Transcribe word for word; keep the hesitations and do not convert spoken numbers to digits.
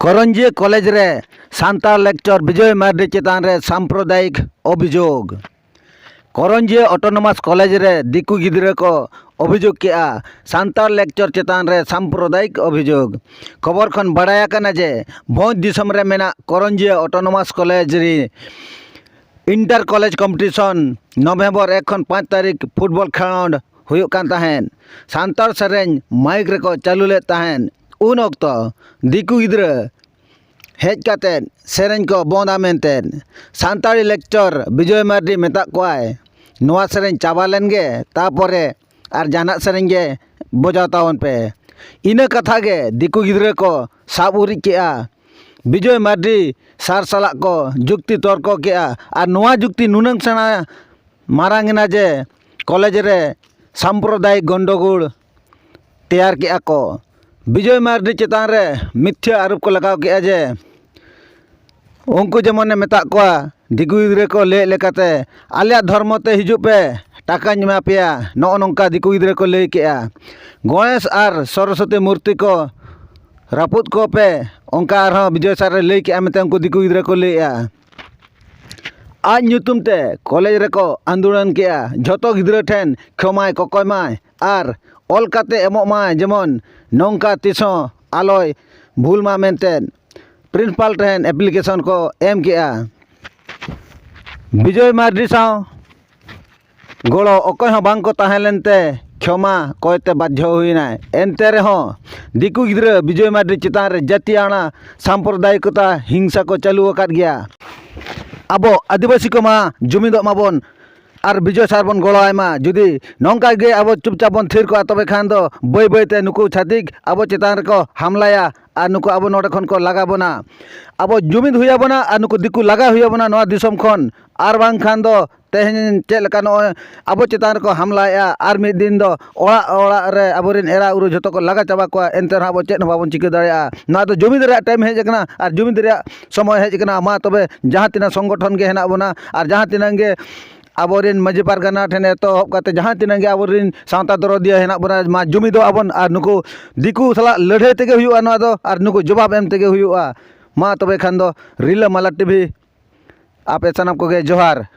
Karanjia college ᱨᱮ Santal lecture Bijoy Mardi ᱪᱮᱛᱟᱱ ᱨᱮ ᱥᱟᱢᱯᱨᱚᱫᱟᱭᱤᱠ ᱚᱵᱷᱤᱡᱳᱜᱽ᱾ ᱠᱚᱨᱚᱧᱡᱤᱭᱟᱹ ᱚᱴᱳᱱᱚᱢᱟᱥ ᱠᱚᱞᱮᱡᱽ ᱨᱮ ᱫᱤᱠᱩ ᱜᱤᱫᱽᱨᱟᱹ ᱠᱚ ᱚᱵᱷᱤᱡᱳᱜᱽ ᱠᱮᱜᱼᱟ ᱥᱟᱱᱛᱟᱲ ᱞᱮᱠᱪᱟᱨ ᱪᱮᱛᱟᱱ ᱨᱮ ᱥᱟᱢᱯᱨᱚᱫᱟᱭᱤᱠ ᱚᱵᱷᱤᱡᱳᱜᱽ᱾ ᱠᱷᱚᱵᱚᱨ ᱠᱷᱚᱱ ᱵᱟᱲᱟᱭ ᱟᱠᱟᱱᱟ ᱡᱮ ᱵᱷᱚᱸᱡᱽ ᱫᱤᱥᱚᱢ ᱨᱮ ᱢᱮᱱᱟᱜ ᱠᱚᱨᱚᱧᱡᱤᱭᱟᱹ ᱚᱴᱳᱱᱚᱢᱟᱥ ᱠᱚᱞᱮᱡᱽ ᱨᱮ ᱤᱱᱴᱟᱨ ᱠᱚᱞᱮᱡᱽ ᱠᱚᱢᱯᱤᱴᱤᱥᱚᱱ ᱱᱚᱵᱷᱮᱢᱵᱚᱨ ᱮᱠ ᱠᱷᱚᱱ ᱯᱟᱸᱪ ᱛᱟᱹᱨᱤᱠᱷ ᱯᱷᱩᱴᱵᱚᱞ ᱠᱷᱮᱞᱳᱰ ᱦᱩᱭᱩᱜ ᱠᱟᱱ ᱛᱟᱦᱮᱸᱫ᱾ ᱥᱟᱱᱛᱟᱲ ᱥᱮᱨᱮᱧ ᱢᱟᱭᱤᱠ ᱨᱮᱠᱚ ᱪᱟᱹᱞᱩ ᱞᱮᱫ ᱛᱟᱦᱮᱸᱫ᱾ ᱩᱱ ᱚᱠᱛᱚ ᱫᱤᱠᱩ ᱜᱤᱫᱽᱨᱟᱹ ᱦᱮᱡ ᱠᱟᱛᱮᱫ ᱥᱮᱨᱮᱧ ᱠᱚ ᱵᱚᱸᱫᱟ ᱢᱮᱱᱛᱮ ᱥᱟᱱᱛᱟᱲᱤ ᱞᱮᱠᱪᱟᱨ ᱵᱤᱡᱚᱭ ᱢᱟᱨᱰᱤ ᱢᱮᱛᱟᱜ ᱠᱚᱣᱟᱭ, ᱱᱚᱣᱟ ᱥᱮᱨᱮᱧ ᱪᱟᱵᱟ ᱞᱮᱱ ᱜᱮ, ᱛᱟᱯᱚᱨᱮ ᱟᱨ ᱡᱟᱦᱟᱱᱟᱜ ᱥᱮᱨᱮᱧ ᱜᱮ ᱵᱚᱡᱟᱣ ᱛᱟᱵᱚᱱ ᱯᱮ᱾ ᱤᱱᱟᱹ ᱠᱟᱛᱷᱟ ᱜᱮ ᱫᱤᱠᱩ ᱜᱤᱫᱽᱨᱟᱹ ᱠᱚ ᱥᱟᱵ ᱩᱨᱤᱡ ᱠᱮᱜᱼᱟ᱾ ᱵᱤᱡᱚᱭ ᱢᱟᱨᱰᱤ ᱥᱟᱨ ᱥᱟᱞᱟᱜ ᱠᱚ ᱡᱩᱠᱛᱤ ᱛᱚᱨᱠᱚ ᱠᱮᱜᱼᱟ ᱟᱨ ᱱᱚᱣᱟ ᱡᱩᱠᱛᱤ ᱱᱩᱱᱟᱹᱝ ᱥᱮᱬᱟ ᱢᱟᱨᱟᱝ ᱮᱱᱟ ᱡᱮ ᱠᱚᱞᱮᱡᱽ ᱨᱮ ᱥᱟᱢᱯᱨᱚᱫᱟᱭᱤᱠ ᱜᱚᱱᱰᱚᱜᱳᱲ ᱛᱮᱭᱟᱨ ᱠᱮᱜᱼᱟ ᱠᱚ᱾ ᱵᱤᱡᱚᱭ ᱢᱟᱨᱰᱤ ᱪᱮᱛᱟᱱ ᱨᱮ ᱢᱤᱛᱷᱭᱟᱹ ᱟᱨᱳᱯ ᱠᱚ ᱞᱟᱜᱟᱣ ᱠᱮᱜᱼᱟ ᱡᱮ ᱩᱱᱠᱩ ᱡᱮᱢᱚᱱᱮ ᱢᱮᱛᱟᱜ ᱠᱚᱣᱟ, ᱫᱤᱠᱩ ᱜᱤᱫᱽᱨᱟᱹ ᱠᱚ ᱞᱟᱹᱭᱮᱫ ᱞᱮᱠᱟᱛᱮ, "ᱟᱞᱮᱭᱟᱜ ᱫᱷᱚᱨᱢᱚ ᱛᱮ ᱦᱤᱡᱩᱜ ᱯᱮ, ᱴᱟᱠᱟᱧ ᱮᱢᱟ ᱯᱮᱭᱟ", ᱱᱚᱜᱼᱚ ᱱᱚᱝᱠᱟ ᱫᱤᱠᱩ ᱜᱤᱫᱽᱨᱟᱹ ᱠᱚ ᱞᱟᱹᱭ ᱠᱮᱜᱼᱟ᱾ "ᱜᱚᱬᱮᱥ ᱟᱨ ᱥᱚᱨᱚᱥᱚᱛᱤ ᱢᱩᱨᱛᱤ ᱠᱚ ᱨᱟᱹᱯᱩᱫ ᱠᱚᱯᱮ", ᱚᱱᱠᱟ ᱟᱨᱦᱚᱸ ᱵᱤᱡᱚᱭ ᱥᱟᱨ ᱮ ᱞᱟᱹᱭ ᱠᱮᱜᱼᱟ ᱢᱮᱱᱛᱮ ᱩᱱᱠᱩ ᱫᱤᱠᱩ ᱜᱤᱫᱽᱨᱟᱹ ᱠᱚ ᱞᱟᱹᱭᱮᱜᱼᱟ᱾ ᱟᱡ ᱧᱩᱛᱩᱢ ᱛᱮ ᱠᱚᱞᱮᱡᱽ ᱨᱮᱠᱚ ᱟᱱᱫᱳᱞᱚᱱ ᱠᱮᱜᱼᱟ, ᱡᱷᱚᱛᱚ ᱜᱤᱫᱽᱨᱟᱹ ᱴᱷᱮᱱ ᱠᱷᱚᱢᱟᱭ ᱠᱚᱠᱚᱭ ᱢᱟᱭ ᱟᱨ ᱚᱞ ᱠᱟᱛᱮ ᱮᱢᱚᱜ ᱢᱟᱭ, ᱡᱮᱢᱚᱱ ᱱᱚᱝᱠᱟ ᱛᱤᱥ ᱦᱚᱸ ᱟᱞᱚᱭ ᱵᱷᱩᱞ ᱢᱟ ᱢᱮᱱᱛᱮ ᱯᱨᱤᱱᱥᱤᱯᱟᱞ ᱴᱷᱮᱱ ᱮᱯᱞᱤᱠᱮᱥᱚᱱ ᱠᱚ ᱮᱢ ᱠᱮᱜᱼᱟ᱾ ᱵᱤᱡᱚᱭ ᱢᱟᱨᱰᱤ ᱥᱟᱶ ᱜᱚᱲᱚ ᱚᱠᱚᱭ ᱦᱚᱸ ᱵᱟᱝ ᱠᱚ ᱛᱟᱦᱮᱸ ᱞᱮᱱᱛᱮ ᱠᱷᱚᱢᱟ ᱠᱚᱭᱛᱮ ᱵᱟᱫᱽᱫᱷᱚ ᱦᱩᱭᱱᱟᱭ᱾ ᱮᱱᱛᱮ ᱨᱮᱦᱚᱸ ᱫᱤᱠᱩ ᱜᱤᱫᱽᱨᱟᱹ ᱵᱤᱡᱚᱭ ᱢᱟᱨᱰᱤ ᱪᱮᱛᱟᱱ ᱨᱮ ᱡᱟᱹᱛᱤ ᱟᱱᱟ ᱥᱟᱢᱯᱨᱚᱫᱟᱭᱤᱠᱚᱛᱟ ᱦᱤᱝᱥᱟ ᱠᱚ ᱪᱟᱹᱞᱩ ᱟᱠᱟᱫ ᱜᱮᱭᱟ᱾ ᱟᱵᱚ ᱟᱹᱫᱤᱵᱟᱹᱥᱤ ᱠᱚᱢᱟ ᱡᱩᱢᱤᱫᱚᱜ ᱢᱟᱵᱚᱱ ᱟᱨ ᱵᱤᱡᱚᱭ ᱥᱟᱨ ᱵᱚᱱ ᱜᱚᱲᱚ ᱟᱭ ᱢᱟ᱾ ᱡᱩᱫᱤ ᱱᱚᱝᱠᱟ ᱜᱮ ᱟᱵᱚ ᱪᱩᱯᱪᱟᱯ ᱵᱚᱱ ᱛᱷᱤᱨ ᱠᱚᱜᱼᱟ, ᱛᱚᱵᱮ ᱠᱷᱟᱱ ᱫᱚ ᱵᱟᱹᱭ ᱵᱟᱹᱭ ᱛᱮ ᱱᱩᱠᱩ ᱪᱷᱟᱹᱛᱤᱠ ᱟᱵᱚ ᱪᱮᱛᱟᱱ ᱨᱮᱠᱚ ᱦᱟᱢᱞᱟᱭᱟ ᱟᱨ ᱱᱩᱠᱩ ᱟᱵᱚ ᱱᱚᱰᱮ ᱠᱷᱚᱱ ᱠᱚ ᱞᱟᱜᱟ ᱵᱚᱱᱟ᱾ ᱟᱵᱚ ᱡᱩᱢᱤᱫ ᱦᱩᱭ ᱟᱵᱚᱱᱟ ᱟᱨ ᱱᱩᱠᱩ ᱫᱤᱠᱩ ᱞᱟᱜᱟ ᱦᱩᱭ ᱟᱵᱚᱱᱟ ᱱᱚᱣᱟ ᱫᱤᱥᱚᱢ ᱠᱷᱚᱱ᱾ ᱟᱨ ᱵᱟᱝᱠᱷᱟᱱ ᱫᱚ ᱛᱮᱦᱮᱧ ᱪᱮᱫ ᱞᱮᱠᱟ ᱱᱚᱜᱼᱚᱭ ᱟᱵᱚ ᱪᱮᱛᱟᱱ ᱨᱮᱠᱚ ᱦᱟᱢᱞᱟᱭᱮᱫᱼᱟ, ᱟᱨ ᱢᱤᱫ ᱫᱤᱱ ᱫᱚ ᱚᱲᱟᱜ ᱚᱲᱟᱜ ᱨᱮ ᱟᱵᱚᱨᱮᱱ ᱮᱨᱟ ᱩᱨᱩ ᱡᱷᱚᱛᱚ ᱠᱚ ᱞᱟᱜᱟ ᱪᱟᱵᱟ ᱠᱚᱣᱟ, ᱮᱱᱛᱮ ᱨᱮᱦᱚᱸ ᱟᱵᱚ ᱪᱮᱫ ᱦᱚᱸ ᱵᱟᱵᱚᱱ ᱪᱤᱠᱟᱹ ᱫᱟᱲᱮᱭᱟᱜᱼᱟ᱾ ᱱᱚᱣᱟ ᱫᱚ ᱡᱩᱢᱤᱫ ᱨᱮᱭᱟᱜ ᱴᱟᱭᱤᱢ ᱦᱮᱡ ᱟᱠᱟᱱᱟ ᱟᱨ ᱡᱩᱢᱤᱫ ᱨᱮᱭᱟᱜ ᱥᱚᱢᱚᱭ ᱦᱮᱡ ᱟᱠᱟᱱᱟ᱾ ᱢᱟ ᱛᱚᱵᱮ ᱡᱟᱦᱟᱸ ᱛᱤᱱᱟᱹᱜ ᱥᱚᱝᱜᱚᱴᱷᱚᱱ ᱜᱮ ᱦᱮᱱᱟᱜ ᱵᱚᱱᱟ ᱟᱨ ᱡᱟᱦᱟᱸ ᱛᱤᱱᱟᱹᱜ ᱜᱮ ᱟᱵᱚᱨᱮᱱ ᱢᱟᱹᱡᱷᱤ ᱯᱟᱨᱜᱟᱱᱟ ᱴᱷᱮᱱ ᱮᱛᱚᱦᱚᱵ ᱠᱟᱛᱮ ᱡᱟᱦᱟᱸ ᱛᱤᱱᱟᱹᱜ ᱜᱮ ᱟᱵᱚᱨᱮᱱ ᱥᱟᱶᱛᱟ ᱫᱚᱨᱚᱫᱤᱭᱟᱹ ᱦᱮᱱᱟᱜ ᱵᱚᱱᱟ, ᱢᱟ ᱡᱩᱢᱤᱫᱚᱜ ᱟᱵᱚᱱ ᱟᱨ ᱱᱩᱠᱩ ᱫᱤᱠᱩ ᱥᱟᱞᱟᱜ ᱞᱟᱹᱲᱦᱟᱹᱭ ᱛᱮᱜᱮ ᱦᱩᱭᱩᱜᱼᱟ ᱱᱚᱣᱟ ᱫᱚ, ᱟᱨ ᱱᱩᱠᱩ ᱡᱚᱵᱟᱵ ᱮᱢ ᱛᱮᱜᱮ ᱦᱩᱭᱩᱜᱼᱟ᱾ ᱢᱟ ᱛᱚᱵᱮ ᱠᱷᱟᱱ ᱫᱚ ᱨᱤᱞᱟᱹᱢᱟᱞᱟ ᱴᱤᱵᱷᱤ ᱟᱯᱮ ᱥᱟᱱᱟᱢ ᱠᱚᱜᱮ ᱡᱚᱦᱟᱨ᱾